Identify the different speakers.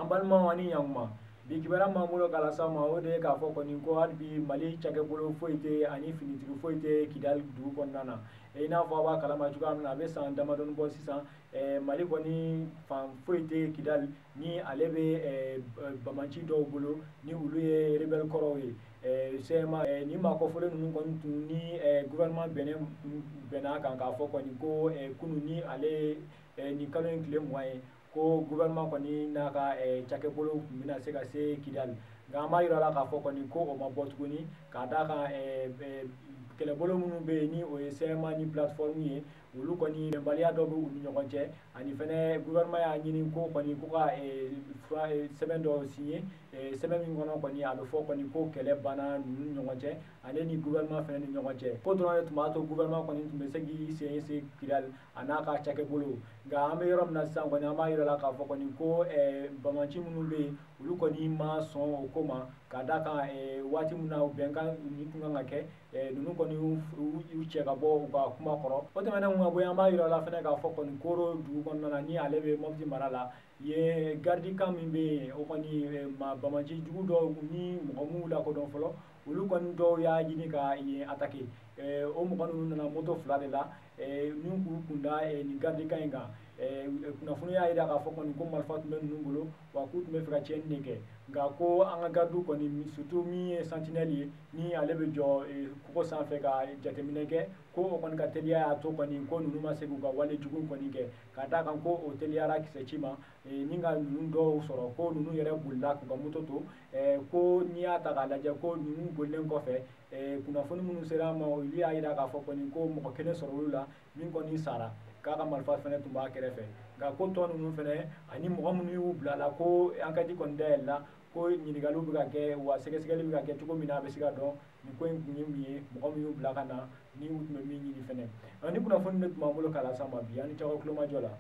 Speaker 1: An balimaw ani ɲankuma, bi kibaruya m'an bolo k'a las'aw ma, o de ye k'a fɔ kɔni ko hali bi Mali cakɛbolo foyi tɛ ani finitigi foyi tɛ Kidali dugu kɔnɔna na. I n'a fɔ aw b'a kalama cogoya min na, a bɛ san damadɔni bɔ sisan, Mali kɔni fan foyi tɛ Kidali ni ale bɛ bamanci dɔw bolo ni olu ye rebelle kɔrɔw ye, CMA. Ni maa kɔfɔlen ninnu kɔni tun ni gouvernement bɛnna kan k'a fɔ kɔni ko kunun ni ale nin kalo in tile 20 ye, ko gouvernement kɔni n'a ka cakɛbolo tun bɛna se ka se Kidali. Nka an b'a yira la k'a fɔ kɔni ko o ma bɔ tuguni, k'a d'a kan kɛlɛbolo minnu bɛ yen ni o ye CMA ni plateforme ye, olu kɔni bɛnbaliya dɔ bɛ u ni ɲɔgɔn cɛ. Ani fɛnɛ gouvernement y'a ɲini ko kɔni ko ka fura sɛbɛn dɔ signer, sɛbɛn min kɔnɔ kɔni a bɛ fɔ kɔni ko kɛlɛ banna ninnu ni ɲɔgɔn cɛ, ale ni gouvernement fɛnɛ ni ɲɔgɔn cɛ. Ko dɔrɔn de tun b'a to gouvernement kɔni tun bɛ se k'i sen se Kidali a n'a ka cakɛbolo. Nka an bɛ yɔrɔ min na sisan kɔni, an b'a yira la k'a fɔ kɔni ko bamanci minnu bɛ yen, olu kɔni ma sɔn o ko ma, ka d'a kan waati min na bɛnkan nin tun kan ka kɛ, ninnu kɔni y'u cɛ ka bɔ u ka kuma kɔrɔ. O tɛmɛnen ka bɔ yen, an b'a yira la fɛnɛ k'a fɔ kɔni Koro dugu kɔnɔna na, ni ale bɛ Mopti mara la yen, gardikan min bɛ yen, o kɔni ma bamanci jugu dɔw ni mɔgɔ minnu lakodɔn fɔlɔ, olu kɔni dɔw y'a ɲini ka yen attaquer. O mɔgɔ ninnu nana moto 2 de la ni k'u kunda nin gardikan in kan. Kunnafoni y'a jira k'a fɔ kɔni ko marifa tun bɛ ninnu bolo, wa k'u tun bɛ fɛ ka tiɲɛni de kɛ. Nka ko an ka gardiw kɔni, surtout min ye sentinelle ye ni ale bɛ jɔ kogo sanfɛ ka jateminɛ kɛ, ko o kɔni ka teliya y'a to kɔni ko ninnu ma se k'u ka wale jugu kɔni kɛ, ka d'a kan ko o teliyara kisɛ ci ma ni ka ninnu dɔw sɔrɔ, ko ninnu yɛrɛ bolila k'u ka moto to. Ko n'i y'a ta k'a lajɛ, ko ninnu bolilen kɔfɛ, kunnafoni minnu sera an ma, olu y'a jira k'a fɔ kɔni ko mɔgɔ kelen sɔrɔ olu la min kɔni sara, k'a ka marifa fɛnɛ tun b'a kɛrɛfɛ. Nka ko tɔ ninnu fɛnɛ ani mɔgɔ minnu y'u bila la, ko enquête kɔni dayɛlɛla, ko ɲininkaliw bɛ ka kɛ, wa sɛgɛsɛgɛli bɛ ka kɛ cogo min na a bɛ se ka dɔn nin ko in kun ye min ye, mɔgɔ min y'u bila ka na ni u tun bɛ min ɲini fɛnɛ. Ni kunnafoni de tun b'an bolo k'a las'aw ma bi, an ni cɛw tulomajɔ la.